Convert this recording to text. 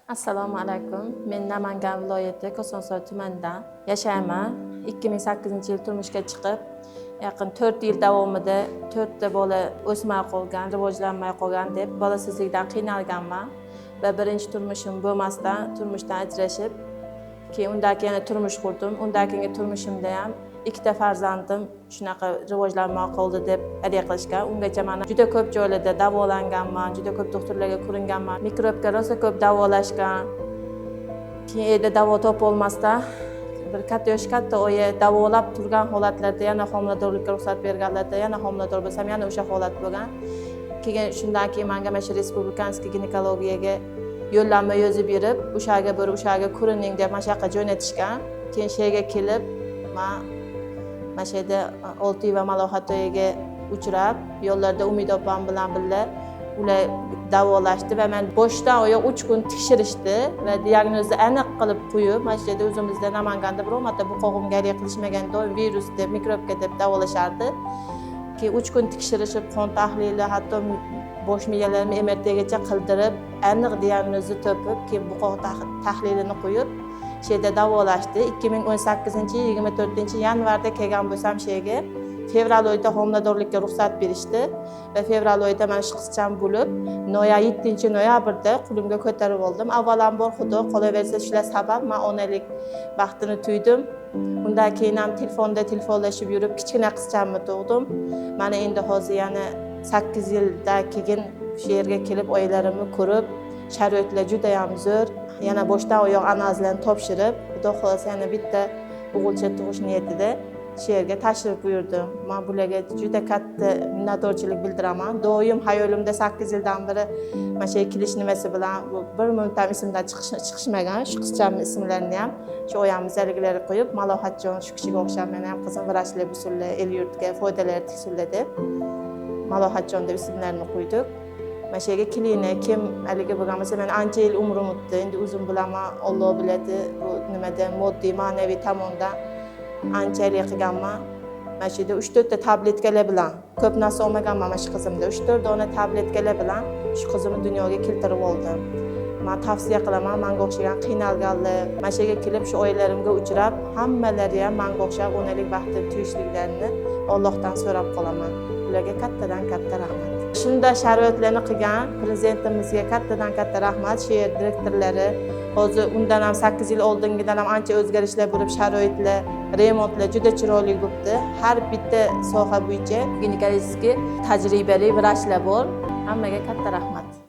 Assalomu alaykum. Men Namangan viloyati Kosonsoy tumanidan yashayman. 2008-yil turmushga chiqib, yaqin 4 yil davomida 4 ta bola o'smay qolgan, rivojlanmay qolgan deb bolasizlikdan qiynalganman va birinchi turmushim bo'lmasdan turmushdan ajrashib, keyin undan keyin yana turmush qurdim. Undan keyingi turmushimda ham ikkita farzandim shunaqa rivojlanmay qoldi deb hadya qilishgan. Ungacha mana juda ko'p joylarda davolanganman, juda ko'p doktorlarga ko'ringanman. Mikrobga rosa ko'p davolashgan. Keyin evda davo topolmasdan bir katta yoshi katta oyi davolab turgan holatlarda yana homiladorlikka ruxsat berganlarda yana homilador bo'lsam, yana o'sha holat bo'lgan. Keyin shundan keyin manga mana shu Respublikanskiy ginekologiyaga yo'llanma yozib berib, o'sha yerga borib, o'sha yerga ko'rining deb mana shu yoqqa jo'natishgan. Keyin shu yerga kelib, man mana shu yerda Oltiyeva Malohat oyiga uchrab, yo'llarda Umid opam bilan birga ular davolashdi va man boshdan oyoq 3 kun tekshirishdi va diagnozni aniq qilib qo'yib, mana shu yerda o'zimizda Namanganda biror marta bu qog'imga haligi qilishmagan, doim virus deb, mikrobga deb davolashardi. Keyin 3 kun tekshirishib, qon tahlili, hatto bosh miyalarimni MRTgacha qildirib, aniq diagnozni topib, keyin buqoq tahlilini qo'yib, shu yerda davolashdi. 2018 yil 24 yanvarda kelgan bo'lsam shu yerga, fevral oyida homiladorlikka ruxsat berishdi va fevral oyida mana shu qizcham bo'lib, 7 noyabrda qo'limga ko'tarib oldim. Avvalambor, Xudo, qolaversa shular sabab man onalik baxtini tuydim. Undan keyin ham telefonda telefonlashib yurib kichkina qizchamni tug'dim. Mana endi hozir yana 8 yildan keyin shu yerga kelib, oylarimni ko'rib, sharoitlar judayam zo'r, yana boshdan oyoq analizlarni topshirib, Xudo xohlasa, yana bitta o'g'ilcha tug'ish niyatida shu yerga tashrif buyurdim. Man bularga juda katta minnatdorchilik bildiraman. Doim hayolimda 8 yildan beri mana shu yerga kelish nimasi bilan bu bir minut ham esimdan chiqishmagan. Shu qizchamni ismlarini ham shu oyamiz haligilarga qo'yib, Malohatjon, shu kishiga o'xshab meni ham qizim vrachlik bo'lsinlar, el yurtga foydalari tegsinlar deb Malohatjon deb ismlarini qo'ydik. Mana shu yerga kelinglar, kim haligi bo'lgan bo'lsa, mani ancha yil umrim o'tdi, endi o'zim bilaman, Olloh biladi, bu nimada moddiy, ma'naviy tomondan anchalik qilganman. Mana shu yerda uch to'rtta tabletkalar bilan, ko'p narsa olmaganman, mana shu qizimda uch to'rt dona tabletkalar bilan shu qizimni dunyoga keltirib oldim. Man tavsiya qilaman, manga o'xshagan qiynalganlar mana shu yerga kelib, shu oylarimga uchrab, hammalari ham manga o'xshab onalik baxtini tuyishliklarini Ollohdan so'rab qolaman. Ularga kattadan katta rahmat. Shunday sharoitlarni qilgan prezidentimizga kattadan katta rahmat. Shu yer direktorlari, hozir undan ham 8 yil oldingidan ham ancha o'zgarishlar bo'lib, sharoitlar, remontlar juda chiroyli bo'libdi. Har bitta soha bo'yicha ginekologический tajribali vrachlar bor. Hammaga katta rahmat.